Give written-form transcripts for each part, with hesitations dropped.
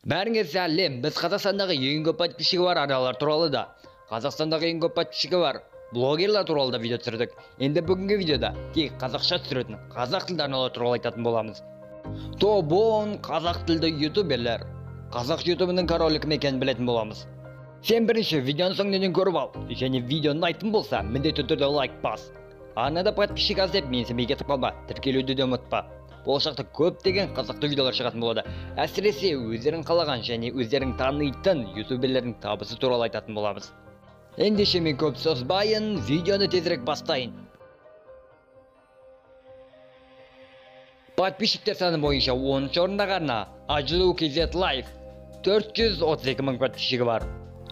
Бәріңе сәлем, біз Қазақстандағы ең көп подписчигі бар арналар туралы да, Қазақстандағы ең көп подписчигі бар блогерлар туралы да видео түсірдік. Енді бүгінгі видеода тек қазақша түсіретін қазақ тілді арналар туралы айтатын боламыз. Топ 10 қазақ тілді ютуберлер. Қазақ ютубының королі кім екенін білетін боламыз. Сен бірінші видеоны соңына дейін көріп ал, және видеоны ұнайтын болса, міндетті түрде лайк бас. Арнада подписчик аз деп менсінбей кетіп қалма, тіркелуді де ұмытпа. Болашақта көптеген қызықты видеолар шығатын болады. Әсіресе өздерің қалаған және өздерің танитын ютуберлердің табысы туралы айтатын боламыз. Ендеше мен көп созбайын, видеоны тезірек бастайын. Подписчиктер саны бойынша 10 орындағы арна Ажылу KZ Live 432 мың подписчигі бар.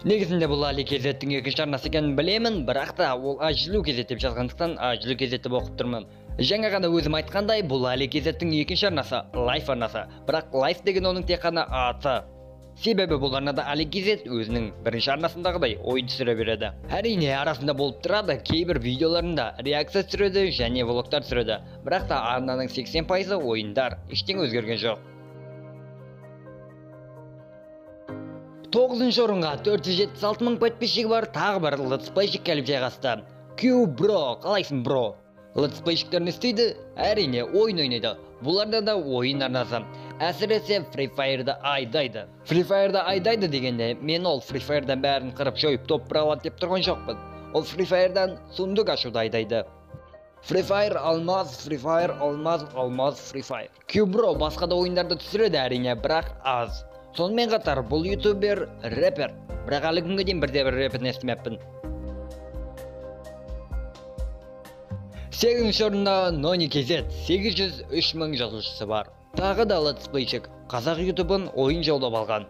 Негізінде бұл Али KZ-тің екінші арнасы екенін білемін, бірақ та ол Ажылу KZ деп жазғандықтан Ажылу KZ деп оқып тұрмын. Жаңа ғана өзім айтқандай, бұл Али KZ-тің екінші арнасы, Live арнасы. Бірақ Live деген оның тек қана аты. Себебі бұл арнада Али KZ өзінің бірінші арнасындағыдай ойын түсіре береді. Әрине, арасында болып тұрады, кейбір видеоларында реакция түсіреді және влогтар түсіреді. Бірақ та арнаның 80% ойындар, ештеңе өзгерген жоқ. 9-шы орынға 476 мың подписчигі бар тағы бір летсплейщик келіп жайғасты. Q бро, қалайсың бро? Летсплейщиктер не істейді? Әрине, ойын ойнайды. Бұл арнада ойын арнасы. Әсіресе Free Fire'ды айдайды. Free Fire'ды айдайды дегенде, мен ол Free Fire'дан бәрін қырып жойып топ бір алады деп тұрған жоқпын. Ол Free Fire'дан сундук ашуды айдайды. Free Fire алмаз, Free Fire алмаз, алмаз, Free Fire. Q бро басқа да ойындарды түсіреді әрине, бірақ аз. Сонымен қатар бұл ютубер рэпер, бірақ әлі күнге дейін бірде бір рэперін естімеппін. 8-ші орында Нони KZ 803 мың жазылушысы бар. Тағы да летсплейщик, қазақ ютубын ойын жаулап алған.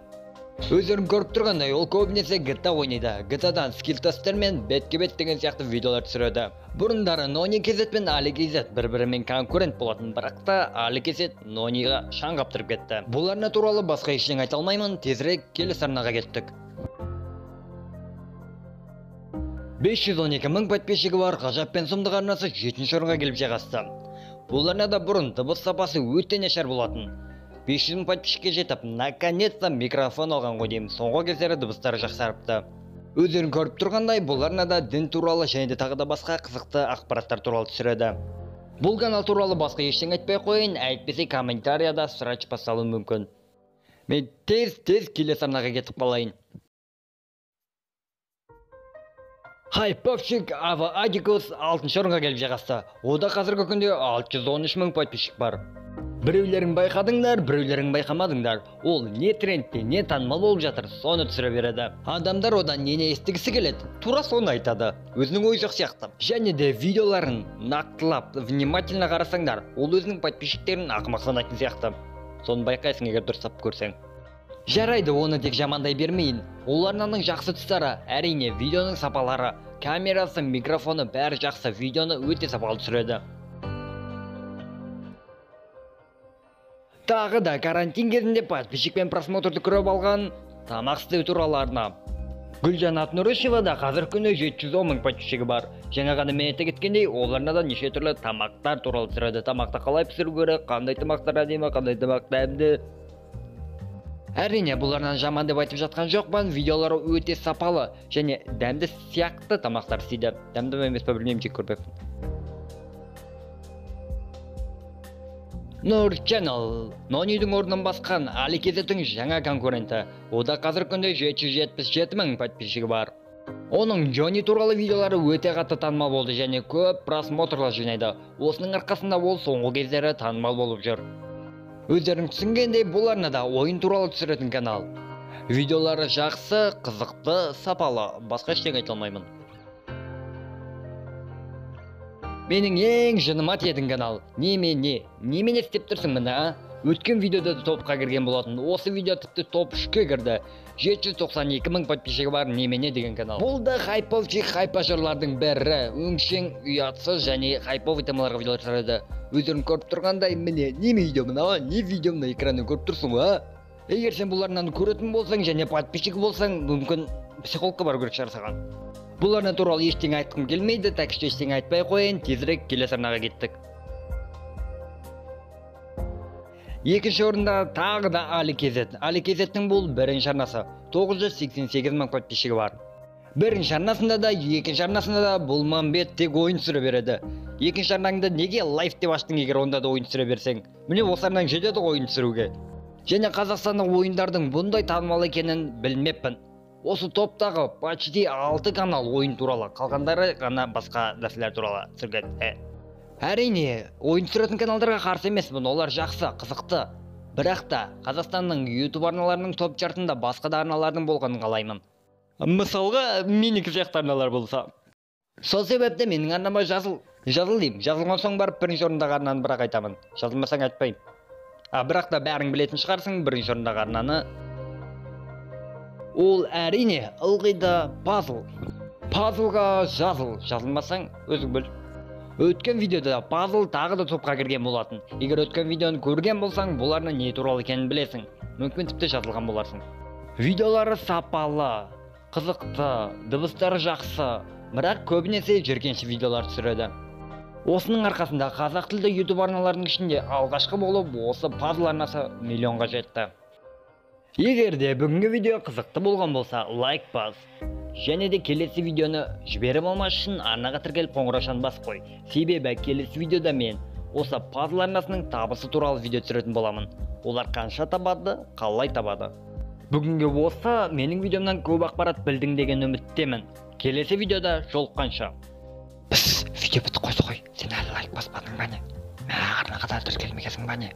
Өздерің көріп тұрғандай, ол көбінесе GTA ойнайды. GTA-дан скилл тесттер мен бетке бет деген сияқты видеолар түсіреді. Бұрындары Нони KZ пен Али KZ бір-бірімен конкурент болатын, бірақ та Али KZ Нониға шаң қаптырып кетті. Бұл арна туралы басқа ештеңе айта алмаймын, тезірек келесі арнаға кеттік. 512 мың подписчигі бар Ғажап пен сұмдық арнасы 7-ші орынға келіп жайғасты. Бұл арнада бұрын дыбыс сапасы өте нашар болатын. 500 мың подписчикке жетіп, наконец-то микрофон алған ғой деймін. Соңғы кездері дыбыстары жақсарыпты. Өздерің көріп тұрғандай, бұл арнада дін туралы және де тағы да басқа қызықты ақпараттар туралы түсіреді. Бұл канал туралы басқа ештеңе айтпай қояйын, әйтпесе комментарияда срач басталуы мүмкін. Мен тез-тез келесі арнаға кетіп қалайын. Хайповщик Ава Адикус 6-шы орынға келіп жайғасты. Ода қазіргі күнде 613 мың подписчик бар. Біреулерің байқадыңдар, біреулерің байқамадыңдар. Ол не трендте, не танымал болып жатыр, соны түсіре береді. Адамдар одан нені естігісі келеді, тура соны айтады. Өзінің ойы жоқ сияқты. Және де видеоларын нақтылап, внимательно қарасаңдар, ол өзінің подписчиктерін ақымақ санайтын сияқты. Соны байқайсың, егер дұрыстап көрсең. Жарайды, оны тек жамандай бермейін. Ол арнаның жақсы тұстары, әрине, видеоның сапалары, камерасы, микрофоны бәрі жақсы, видеоны өте сапалы түсіреді. Тағы да карантин кезінде подписчик пен просмотрды көріп алған тамақ істеу туралы арна. Гүлжанат Нұрышева да қазіргі күні 710 мың подписчигі бар. Жаңа ғана мен айта кеткендей, ол арнада неше түрлі тамақтар туралы түсіреді. Тамақты қалай пісіру керек, қандай тамақтар әдемі, қандай тамақ дәмді. Әрине, бұл арнаны жаман деп айтып жатқан жоқпын, видеолары өте сапалы және дәмді сияқты тамақтар істейді. Дәмді ме емес пе білмеймін, жек көрмеппін. Нұр Channel, Нонидің орнын басқан Али KZ-тің жаңа конкуренті. Ода қазіргі күнде 777 мың подписчигі бар. Оның Джонни туралы видеолары өте қатты танымал болды және көп просмотрлар жинайды. Осының арқасында ол соңғы кездері танымал болып жүр. Өздерің түсінгендей, бұл арнада ойын туралы түсіретін канал. Видеолары жақсы, қызықты, сапалы. Басқа ештеңе айта алмаймын. Менің ең жыныма тиетін канал. Немене? Немене істеп тұрсың міне, а? Өткен видеода да топқа кірген болатын. Осы видео тіпті топ 3-ке кірді. 792 мың подписчигі бар Немене деген канал. Бұл да хайповчик хайпажорлардың бірі. Өңшең, ұятсыз және хайповый темаларға видеолар түсіреді. Өздерің көріп тұрғандай, міне, не видео мынау, не видео мына экраннан көріп тұрсың ғой, а? Егер сен бұл арнаны көретін болсаң және подписчик болсаң, мүмкін психологқа бару керек шығар саған. Бұл арна туралы ештеңе айтқым келмейді, так что ештеңе айтпай қояйын, тезірек келесі арнаға кеттік. Екінші орында тағы да Али KZ. Али KZ-тің бұл бірінші арнасы. 988 мың подписчигі бар. Бірінші арнасында да, екінші арнасында да бұл Мамбет тек ойын түсіре береді. Екінші арнаңды неге лайф деп аштың, егер онда да ойын түсіре берсең? Міне, осы арнаң жетеді ғой ойын түсіруге. Және қазақстандық ойындардың бұндай танымал екенін білмеппін. Осы топтағы почти 6 канал ойын туралы, қалғандары ғана басқа нәрселер туралы түсірген. Әрине, ойын түсіретін каналдарға қарсы емеспін, олар жақсы, қызықты. Бірақ та Қазақстанның YouTube арналарының топ чартында басқа да арналардың болғанын қалаймын. Мысалға, менікі сияқты арналар болса. Сол себепті менің арнама жазыл. Жазыл деймін. Жазылған соң барып бірінші орындағы арнаны бірақ айтамын. Жазылмасаң айтпаймын. Бірақ та бәрің білетін шығарсың бірінші орындағы арнаны. Ол әрине ылғи да пазл. Пазлға жазыл. Жазылмасаң өзің біл. Өткен видеода пазл тағы да топқа кірген болатын. Егер өткен видеоны көрген болсаң, бұл арна не туралы екенін білесің. Мүмкін тіпті жазылған боларсың. Видеолары сапалы, қызықты, дыбыстары жақсы, бірақ көбінесе жеркенші видеолар түсіреді. Осының арқасында қазақ тілді YouTube арналарының ішінде алғашқы болып осы пазл арнасы миллионға жетті. Егер де бүгінгі видео қызықты болған болса, лайк бас. Және де келесі видеоны жіберіп алмас үшін арнаға тіркеліп қоңыраушаны басып қой. Себебі келесі видеода мен осы пазл арнасының табысы туралы видео түсіретін боламын. Олар қанша табады, қалай табады. Бүгінгі осы менің видеомнан көп ақпарат білдің деген үміттемін. Келесі видеода жолыққанша. Піс, видео бітіп қойды ғой. Сен әлі лайк баспадың ба не? Мә, арнаға да тіркелмегенсің ба не?